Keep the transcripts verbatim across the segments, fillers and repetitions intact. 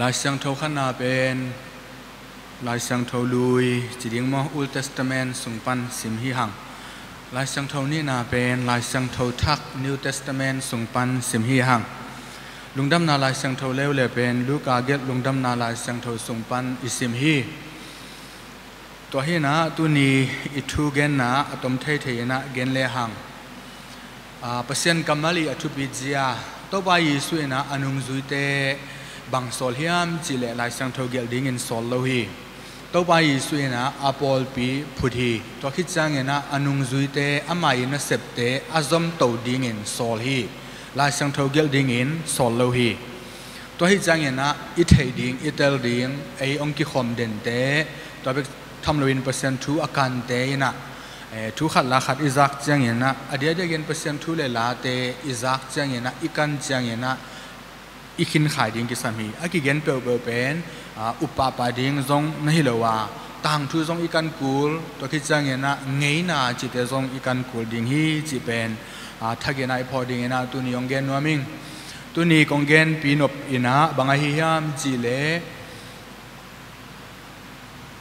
Lai Siangtho khatna pen Lai Siangtho lui ci ding maw, Old Testament sung pan sim hi hang. Lai Siangtho nihna pen Lai Siangtho thak, New Testament sung pan sim hi hang. Lungdamna Lai Siangtho leuleu pen Luka gelh Lungdamna Lai Siangtho sung pan i sim hi. Tua hi inah tuni i thu genna a tom theithei inah gen le hang. Aa, Pasian kammal i a thupi zia, Topa Jesu inah a nungzuite bang sawl hiam cihleh Lai Siangtho gelh dingin sawl lo hi. Topa Jesu inah a pawlpi phut hi. Tua khit cianginah a nungzuite, amah i nasepte a zomto dingin sawl hi. Lai Siangtho gelh dingin sawl lo hi. Tua hi cianginah i theih ding, i tel ding, ei hong kikhawm dente, tua bek tham loin Pasian thu a kante inah, eh, thu khat la khat i zak cianginah, a diakdiakin Pasian thu le late i zak cianginah, i kan cianginah, i khinkhai ding kisam hi. A kigen peuhpeuh pen, aa, up pahpah ding zong na hi lo a, tangthu zong i kan kul, tua khit cianginah ngeina cihte zong i kan kul ding hi cih pen, aa, thaginah i phawk dinginah tuni hong gen nuam ing. Tuni kong genpi nop inah bang ahi hiam cihleh,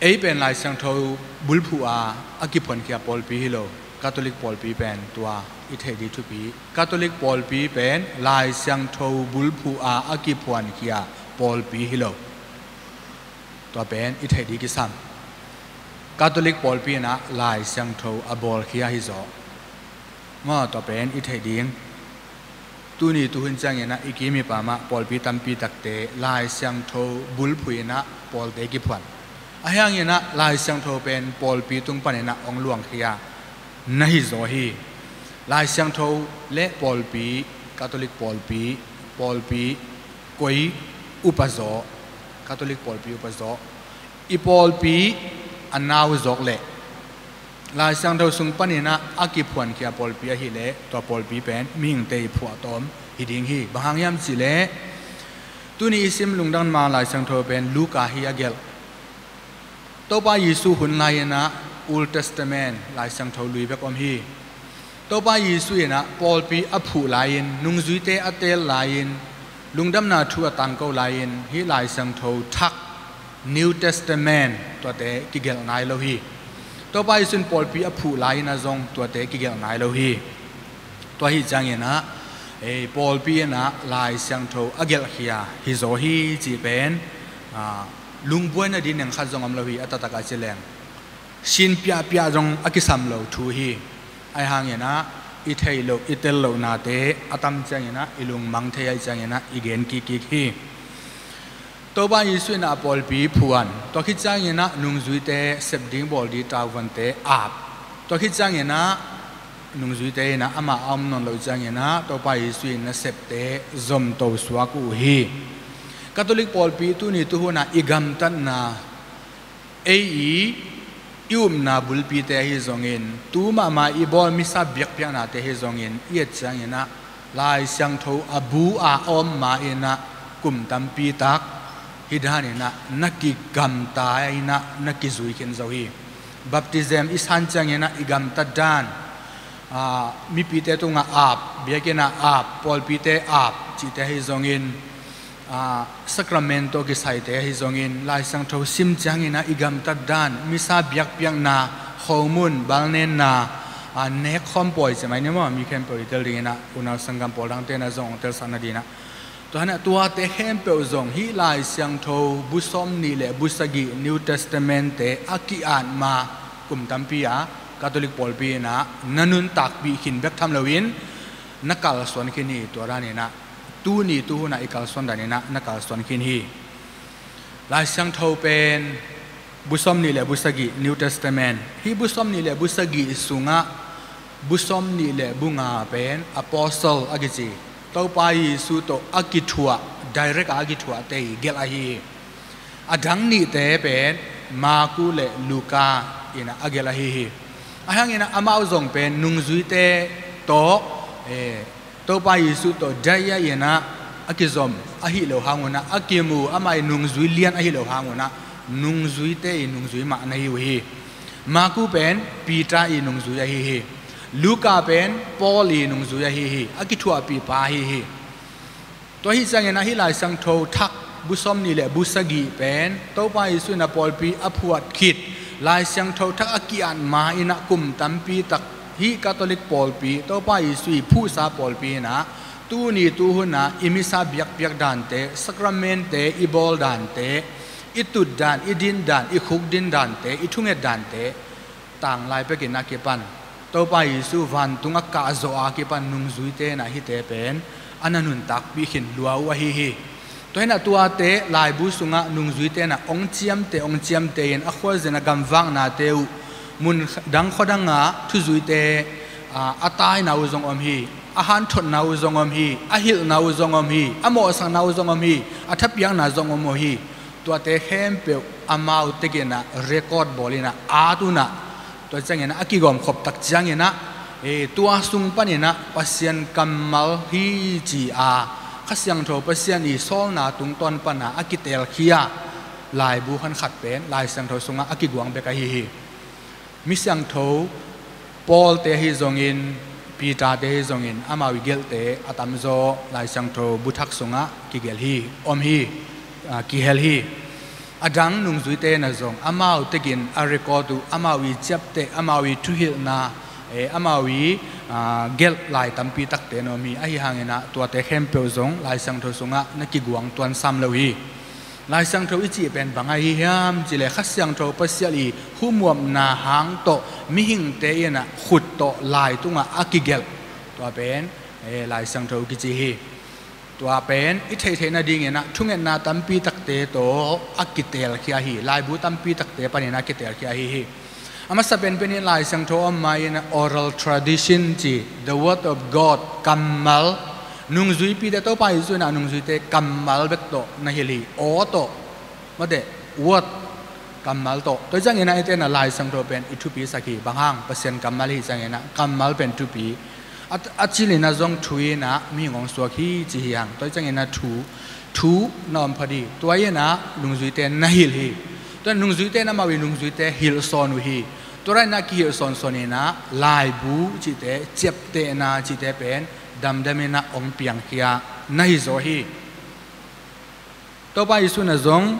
ei pen Lai Siangtho bulphuh a a kiphuankhia pawlpi hi lo. Catholic pawlpi pen tua i theih ding thupi. Catholic pawlpi pen Lai Siangtho bulphuh a a kiphuankhia pawlpi hi lo. Tua pen i theih ding kisam. Catholic pawlpi inah Lai Siangtho a bawlkhia hi zaw. Maw, tua pen i theih ding. Tuni tuhun cianginah i kim i pam ah pawlpi tampi takte Lai Siangtho bulphuh inah pawlte kiphuan. Ahi hanginah Lai Siangtho pen pawlpi tung paninah hong luangkhia na hi zaw hi. Lai Siangtho le pawlpi, Catholic pawlpi, pawlpi koi upa zaw, Catholic pawlpi upa zaw, i pawlpi a nau zawk leh Lai Siangtho sung paninah a kiphuankhia pawlpi ahileh tua pawlpi pen mihingte i phuahtawm hi ding hi. Bang hang hiam cihleh, tuni i sim Lungdamna Lai Siangtho pen Luka hi a gelh. Topa Jesu hun lai-inah Old Testament Lai Siangtho lui bek om hi. Topa Jesu inah pawlpi a phuh lai-in, nungzuite a teel lai-in, lungdamna thu a tangko lai-in, hih Lai Siangtho thak, New Testament, tuate kigelh nai lo hi. Topa Jesu in pawlpi a phuh lai-inah zong tuate kigelh nai lo hi. Tua hi cianginah, ei, pawlpi inah Lai Siangtho a gelhkhia hi zaw hi cih pen, aa, lungbuaina ding neng khat zong om lo hi, a taktak a ci leng. Sin piahpiah zong a kisam lo thu hi. Ahi hanginah i theih loh, i tel lohnate a tam cianginah i lungmang thei ahih cianginah i gen kikkik hi. Topa Jesu inah a pawlpi phuan, tua khit cianginah nungzuite sep ding bawl ding tavuante ap. Tua khit cianginah nungzuite inah amah a om nawn loh cianginah Topa Jesu in nasepte zomto suak uh hi. Catholic pawlpi tuni tuhunah i gamtatna, ei i, i upna bulpite ahi zongin, tu mahmah i bawl misa biakpiaknate ahi zongin, i et cianginah Lai Siangtho a bu a om ma inah kum tampi tak hih daninah na kigamta inah na kizui khin zo hi. Baptism i san cianginah i gamtat dan, aa, mipite tungah ap, biakinn ah ap, pawlpite ap cihte ahi zongin, aa, Sacramento kisaite ahi zongin, Lai Siangtho sim cianginah i gamtat dan, misa biakpiakna, khomun, balnenna, aa, nekkhawm pawi ci mai ni maw, mi khempeuh i tel dinginah, unau sanggam pawl dangte na zong hong telsak nadinah. Tua hanah tuate khempeuh zong hih Lai Siangtho bu sawm nih le bu sagih New Testament-te a ki-at ma kum tampi a Catholic pawlpi inah na nuntakpih khin bek tham loin na kalsuan khin hi. Tua daninah tuni tuhunah i kalsuan daninah na kalsuan khin hi. Lai Siangtho pen bu sawm nih le bu sagih New Testament. Hih bu sawm nih le bu sagih sungah bu sawm nih le bu nga pen Apostle a kici, Topa Jesu tawh a kithuah, direct a a kithuahte i gelh ahi hi. A dang nihte pen Marku le Luka inah a gelh ahi hi. Ahi hanginah amau zong pen nungzuite tawh, eh, Topa Jesu tawh daia inah a kizom ahi lo hangunah, a kimu, amah i nungzui lian ahi lo hangunah, nungzuite i nungzui mah na hi uh hi. Marku pen Peter i nungzui ahi hi. Luka pen Paul i nungzui ahi hi. A kithuahpihpa ahi hi. Tua hi cianginah hih Lai Siangtho thak Bu sawmnih le bu sagih pen Topa Jesu in a pawlpi a phuat khit, Lai Siangtho thak a ki-at ma in a kum tampi tak hih Catholic pawlpi, Topa Jesu i phuhsa pawlpi in a, tuni tuhun a i misa biakpiak dante, sacramentte i bawl dante, i tut dan, i din dan, i khuk din dante, i thunget dante, tanglai pekin a kipan, Topa Jesu vantung a kahzawh a kipan nungzuite in a hihte pen a na nuntakpih khin lua uh ahi hi. Tua in a tuate laibu sungah nungzuite in a hong ciamteh, hong ciamteh in a khualzin a gamvaknate uh, mun dang khuadang ah thuzuite, a, a taina uh zong om hi, a hanthotna uh zong om hi, a hilhna uh zong om hi, a mawhsakna uh zong om hi, a thapiakna zong om uh hi. Tuate khempeuh amau tekin a record bawl in a, at un a, tua ciangin a kigawm khop tak ciangin a, e, tua sung panin a Pasian kammal hi ci a, Kha Siangtho Pasian i sawlna tungtawn pan a a kitelkhia laibu khan khat pen Lai Siangtho sungah a kiguang bek ahi hi. Mi siangtho Paul-te ahi zongin, Peter-te ahi zongin, amau i gelhte a tamzaw Lai Siangtho bu thak sungah kigelh hi, om hi, a, kihel hi. A dang nungzuite in a zong amau tekin a record uh, amau i ciapteh, amau i thuhilhna, e, amau i, a, gelh lai tampi takte na om hi. Ahi hangin a tuate khempeuh zong Lai Siangtho sungah na kiguang tuan sam lo hi. Lai Siangtho i cih pen bang ahi hiam cih leh Kha Siangtho Pasian i humuapna hang tawh mihingte in a khut tawh lai tungah a kigelh, tua pen, e, Lai Siangtho kici hi. Tua pen i theihtheih nadingin a thungetna tampi takte tawh a kitelkhia hi, laibu tampi takte panin a kitelkhia ahi hi. A masa penpen in Lai Siangtho om ma in oral tradition ci, the word of God, kammal. Nungzuipite, Topa Jesu in a nungzuite kammal bek tawh na hilh hi, aw tawh, mate, word, kammal tawh. Tua ciangin a eite in a Lai Siangtho pen i thupisak hi, bang hang, Pasian kammal hi ciangin a kammal pen thupi. A, a cil in a zong thu in a mihing hong suak hi ci hi hang. Tua ciangin a thu, thu na om phot hi. Tua in a nungzuite na hilh hi. Tua nungzuite in amau i nungzuite hilh sawn uh hi. Tua in a kihilh sawnsawn in a laibu cihte, ciaptehna cihte pen damdam in a hong piangkhia na hi zaw hi. Topa Jesu in a zong,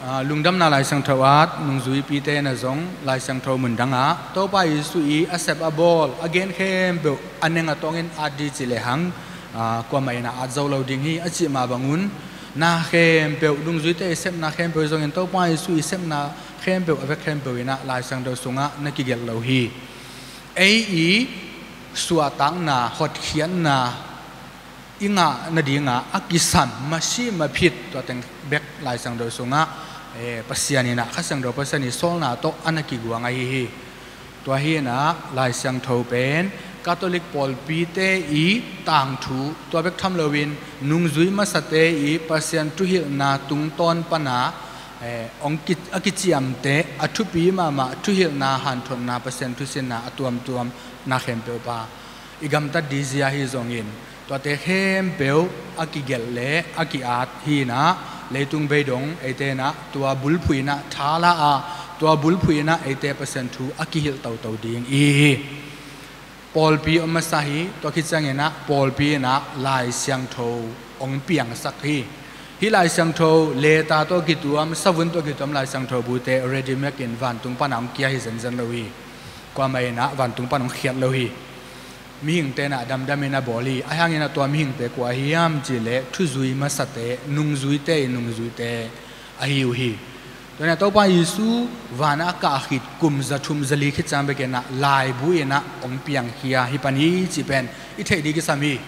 a, lungdamna Lai Siangtho at, nungzuipite in a zong Lai Siangtho mundang ah Topa Jesu i a sep a bawl, a gen khempeuh a neng a tawngin at di cih lehang, a, kuamah in a at zo lo ding hi a cih mah bangun, na khempeuh, nungzuite i sepna khempeuh zongin Topa Jesu i sepna khempeuh, a vek khempeuh in a Lai Siangtho sungah na kigelh lo hi. Ei i suahtakna, hotkhiatna, i ngah nadinga a kisam, masi maphit, tua teng bek Lai Siangtho sungah, eh, Pasian in a, Kha Siangtho Pasian i sawlna tawh a na kiguang ahi hi. Tua hi in a Lai Siangtho pen Catholic pawlpite i tangthu, tua bek tham loin nungzui masate i Pasian thuhilhna tungtawn pana, eh, hong ki, a kiciamte, a thupi mahmah thuhilhna, hanthotna, Pasian thusinna a tuamtuam na khempeuh pa i gamtat dizia hi zongin, tuate khempeuh a kigelh le a ki-at hi in a, leitung beidong eite in a tua bulphuh in a thala a, tua bulphuh in a eite Pasian thu a kihilh toto ding i hi hi. Pawlpi om masa hi, tua khit ciangin a pawlpi in a Lai Siangtho hong piangsak hi. Hih Lai Siangtho leta tawh kituam, savun tawh kituam Lai Siangtho bute ready-made in vantung pana hong kia hi zenzen lo hi. Kuamah in a vantung pan hong khiat lo hi. Mihingte in a damdam in a bawl hi. Ahi hangin a tua mihingte kua ahi hiam cih leh thuzui masate, nungzuite i nungzuite ahi uh hi. Tua in a Topa Jesu van a kah khit kum za thum za li khit ciang bek in a laibu in a hong piangkhia hi pan hi cih pen i theih ding kisam hi.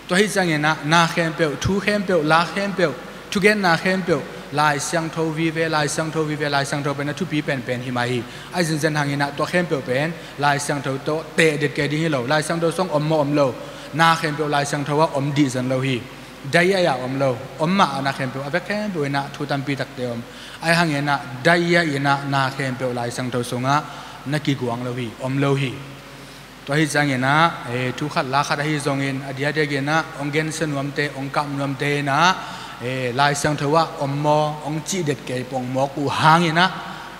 Tua hi ciangin a na khempeuh, thu khempeuh, la khempeuh, thugenna khempeuh Lai Siangtho vive, Lai Siangtho vive, Lai Siangtho pen a thupi penpen hi mah hi. Ahi zenzen hangin a tua khempeuh pen Lai Siangtho tawh tehdet kei ding hi lo. Lai Siangtho sung om maw? Om lo. Na khempeuh Lai Siangtho ah om dih zen lo hi. Dai-a ah om lo. Om mah a na khempeuh, a vek khempeuh in a thu tampi takte om. Ahi hangin a dai-a in a na khempeuh Lai Siangtho sungah na kiguang lo hi, om lo hi. Tua hi ciangin a, eh, thu khat la khat ahi zongin a diakdiak in a hong gensia nuamte, hong kap nuamte in a, eh, Lai Siangtho ah om maw, hong cihdet kei pong mawk uh hangin a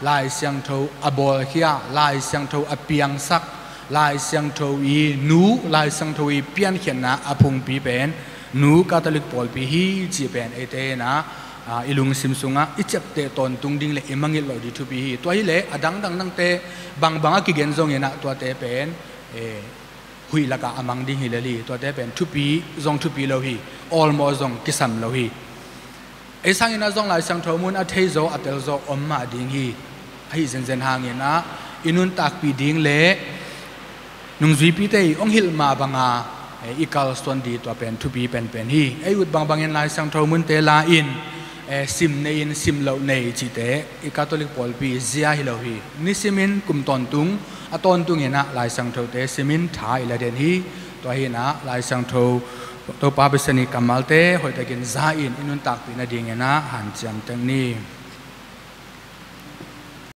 Lai Siangtho a bawlkhia, Lai Siangtho a piangsak, Lai Siangtho i nu, Lai Siangtho i piankhiatna a phungpi pen nu Catholic pawlpi hi cih pen eite in a ah, i lungsim sungah i ciapteh tawntung ding le i mangngilh loh ding thupi hi. Tua hileh a dangdang nangte bangbang a kigen zongin ah tuate pen, eh, huih lakah a mang ding hi lel hi. Tuate pen thupi zong thupi lo hi. Awlmawh zong kisam lo hi. Ei sangin ah zong Lai Siangtho mun a theizaw a telzaw om mah ding hi. Ahi zenzen hangin ah i nuntakpih ding le nungzuipite i hong hilh mah banga, eh, i kalsuan ding tua pen thupi penpen hi. Ei ut bangbangin Lai Siangtho munte la in, eh, sim nei in sim loh nei cihte i Catholic pawlpi zia hi lo hi. Nisimin kum tawntung a tawntungin ah Lai Siangthote simin tha i la den hi. Tua hi in ah Lai Siangtho Topa Pasian i kammalte hoihtakin za in i nuntakpih nadingin ah hanciam tek ni.